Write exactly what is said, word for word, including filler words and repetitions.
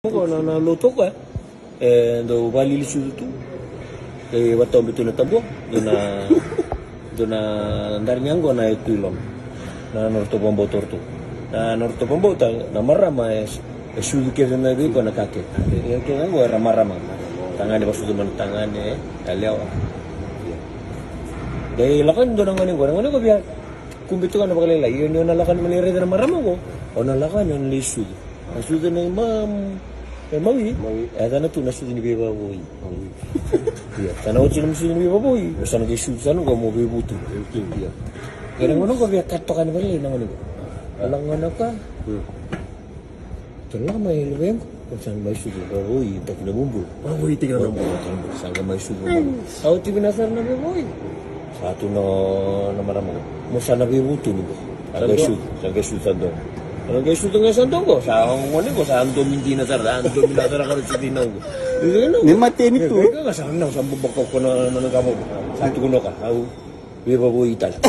Ko na, na lotu ko e dau valili sucu tu. E vataobe tu na tabua. Dua na, dua na dari ni yaqona e tu i loma. Na nodratou vakabauta o ratou. Na nodratou vakabauta na marama e, e sucu kece mai vei koya na ka kece. E kece qo era marama. Tagane vakasucu mai na tagane, e yalewa. Dai lako yani dua na gone qo, na gone qo via kube tu ga na vakalailai. Ia ni o na lako yani mai raica na marama qo, o na lako yani o na lai sucu. A sucu na i ma, e mawi. Mawi. E cana tu na sucu ni veivavoi. Mawi. Ia, sa na oti na sucu ni veivavoi, o sa na qai sucu sa na qo mo veivutu. Veivutu, ia. Ia na gone qo via ka toka ni vakalailai na gone qo. A lako gone ka. Hmm. Tolama e luvequ. Ko sa mai sucu vavoi taki na bubula. Vavoi taki na bubula. Sa qai mai sucu vavoi. Au ti vinaka sara na vevoi. Sa tu na, na marama. Mo sa na veivutu ni qo. Sa qai sucu, sa qai sucu sa dogo. Sa qai sucu qai sa dogo. Sa gone qo sa domi dina sara, sa domi na sara ka ra sucu na qo. Ni mateni tu. Sa na sa boboko ko na, na, na gavo. Sa tu ko noka. Au. Veivavoi tale.